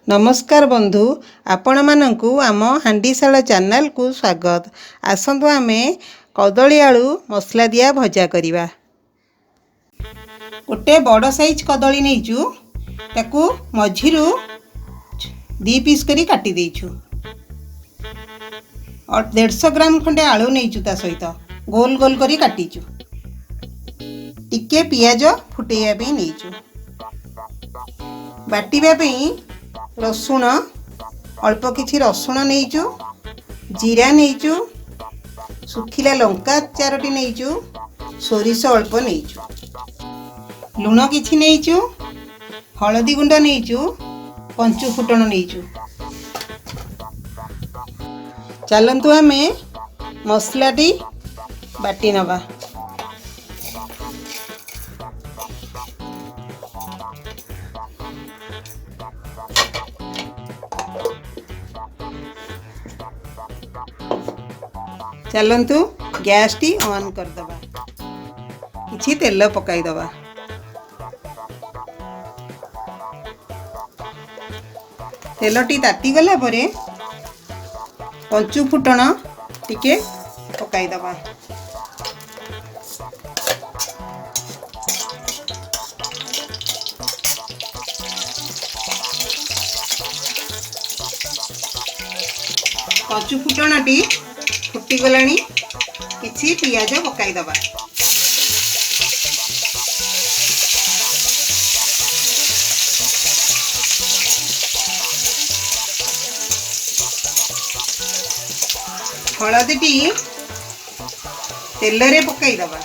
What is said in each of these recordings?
ନମସ୍କାର ବନ୍ଧୁ, ଆପଣମାନଙ୍କୁ ଆମ ହାଣ୍ଡିଶାଳ ଚ୍ୟାନେଲକୁ ସ୍ୱାଗତ। ଆସନ୍ତୁ ଆମେ କଦଳୀ ଆଳୁ ମସଲା ଦିଆ ଭଜା କରିବା। ଗୋଟେ ବଡ଼ ସାଇଜ୍ କଦଳୀ ନେଇଛୁ, ତାକୁ ମଝିରୁ 2 ପିସ୍ କରି କାଟି ଦେଇଛୁ। 150 ଗ୍ରାମ ଖଣ୍ଡେ ଆଳୁ ନେଇଛୁ, ତା ସହିତ ଗୋଲ ଗୋଲ କରି କାଟିଛୁ। ଟିକେ ପିଆଜ ଫୁଟେଇବା ପାଇଁ ନେଇଛୁ। ବାଟିବା ପାଇଁ ରସୁଣ, ଅଳ୍ପ କିଛି ରସୁଣ ନେଇଛୁ, ଜିରା ନେଇଛୁ, ଶୁଖିଲା ଲଙ୍କା 4ଟି ନେଇଛୁ, ସୋରିଷ ଅଳ୍ପ ନେଇଛୁ, ଲୁଣ କିଛି ନେଇଛୁ, ହଳଦୀ ଗୁଣ୍ଡ ନେଇଛୁ, ପଞ୍ଚୁ ଫୁଟଣ ନେଇଛୁ। ଚାଲନ୍ତୁ ଆମେ ମସଲାଟି ବାଟି ନେବା। ଚାଲନ୍ତୁ ଗ୍ୟାସଟି ଅନ୍ କରିଦେବା, କିଛି ତେଲ ପକାଇଦେବା। ତେଲଟି ତାତିଗଲା ପରେ ପଞ୍ଚୁ ଫୁଟଣ ଟିକେ ପକାଇଦେବା। ପଞ୍ଚୁ ଫୁଟଣଟି ଫୁଟିଗଲାଣି, କିଛି ପିଆଜ ପକାଇଦେବା। ହଳଦୀଟି ତେଲରେ ପକାଇଦେବା,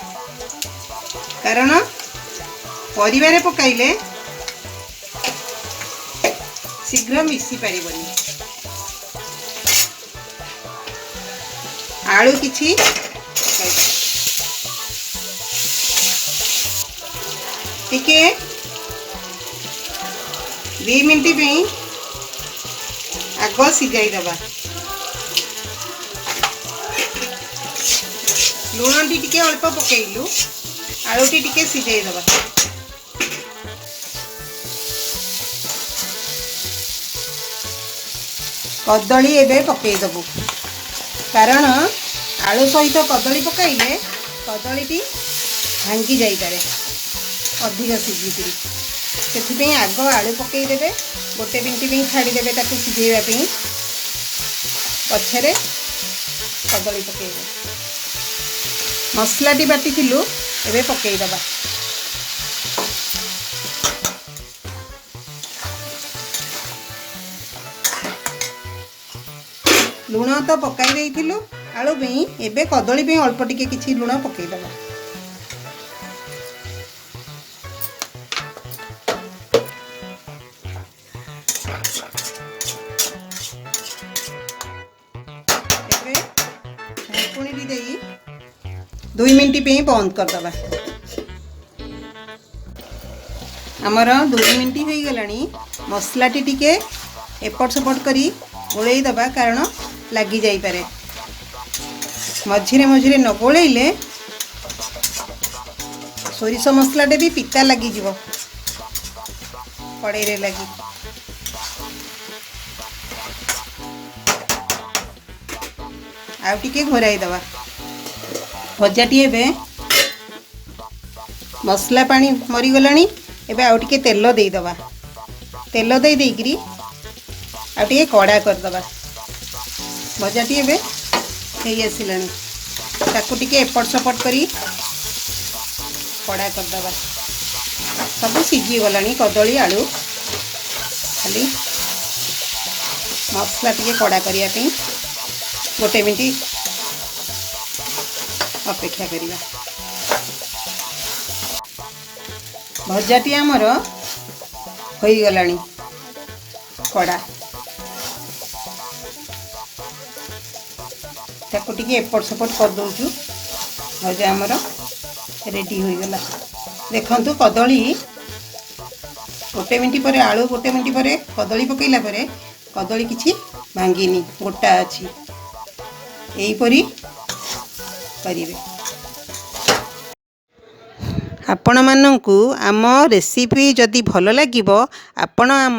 କାରଣ ପରିବାରେ ପକାଇଲେ ଶୀଘ୍ର ମିଶି ପାରିବନି। ଆଳୁ କିଛି ପକାଇଦେବା, ଟିକେ 2 ମିନିଟ୍ ପାଇଁ ଆଗ ସିଝାଇଦେବା। ଲୁଣଟି ଟିକେ ଅଳ୍ପ ପକାଇଲୁ, ଆଳୁଟି ଟିକେ ସିଝାଇଦେବା। କଦଳୀ ଏବେ ପକାଇଦେବୁ, କାରଣ ଆଳୁ ସହିତ କଦଳୀ ପକାଇଲେ କଦଳୀଟି ଭାଙ୍ଗି ଯାଇପାରେ ଅଧିକ ସିଝିକିରି। ସେଥିପାଇଁ ଆଗ ଆଳୁ ପକାଇଦେବେ, 1 ମିନିଟ୍ ପାଇଁ ଛାଡ଼ିଦେବେ ତାକୁ ସିଝେଇବା ପାଇଁ, ପଛରେ କଦଳୀ ପକାଇବେ। ମସଲାଟି ବାଟିଥିଲୁ, ଏବେ ପକାଇଦେବା। ଲୁଣ ତ ପକାଇ ଦେଇଥିଲୁ ଆଳୁ ପାଇଁ, ଏବେ କଦଳୀ ପାଇଁ ଅଳ୍ପ ଟିକେ କିଛି ଲୁଣ ପକାଇଦେବା। ଏବେ ଢାଙ୍କୁଣୀଟି ଦେଇ 2 ମିନିଟ୍ ପାଇଁ ବନ୍ଦ କରିଦେବା। ଆମର 2 ମିନିଟ୍ ହୋଇଗଲାଣି। ମସଲାଟି ଟିକେ ଏପଟ ସେପଟ କରି ଗୋଳେଇ ଦେବା, କାରଣ ଲାଗି ଯାଇପାରେ। ମଝିରେ ମଝିରେ ନ ଗୋଳେଇଲେ ସୋରିଷ ମସଲାଟା ବି ପିତା ଲାଗିଯିବ କଡ଼େଇରେ ଲାଗି। ଆଉ ଟିକେ ଘୋରାଇ ଦେବା। ଭଜାଟି ଏବେ ମସଲା ପାଣି ମରିଗଲାଣି, ଏବେ ଆଉ ଟିକେ ତେଲ ଦେଇଦେବା। ତେଲ ଦେଇ ଦେଇକିରି ଆଉ ଟିକେ କଡ଼ା କରିଦେବା। ଭଜାଟି ଏବେ ହେଇ ଆସିଲାଣି, ତାକୁ ଟିକେ ଏପଟ ସେପଟ କରି କଡ଼ା କରିଦେବା। ସବୁ ସିଝିଗଲାଣି କଦଳୀ ଆଳୁ, ଖାଲି ମସଲା ଟିକେ କଡ଼ା କରିବା ପାଇଁ 1 ମିନିଟ୍ ଅପେକ୍ଷା କରିବା। ଭଜାଟି ଆମର ହୋଇଗଲାଣି କଡ଼ା, ତାକୁ ଟିକେ ଏପଟ ସେପଟ କରିଦେଉଛୁ। ଭଜା ଆମର ରେଡ଼ି ହୋଇଗଲା। ଦେଖନ୍ତୁ କଦଳୀ 1 ମିନିଟ୍ ପରେ, ଆଳୁ 1 ମିନିଟ୍ ପରେ କଦଳୀ ପକାଇଲା ପରେ କଦଳୀ କିଛି ଭାଙ୍ଗିନି, ଗୋଟା ଅଛି। ଏହିପରି କରିବେ। ଆପଣମାନଙ୍କୁ ଆମ ରେସିପି ଯଦି ଭଲ ଲାଗିବ, ଆପଣ ଆମ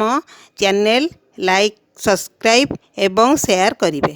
ଚ୍ୟାନେଲ୍ ଲାଇକ୍, ସବସ୍କ୍ରାଇବ୍ ଏବଂ ସେୟାର କରିବେ।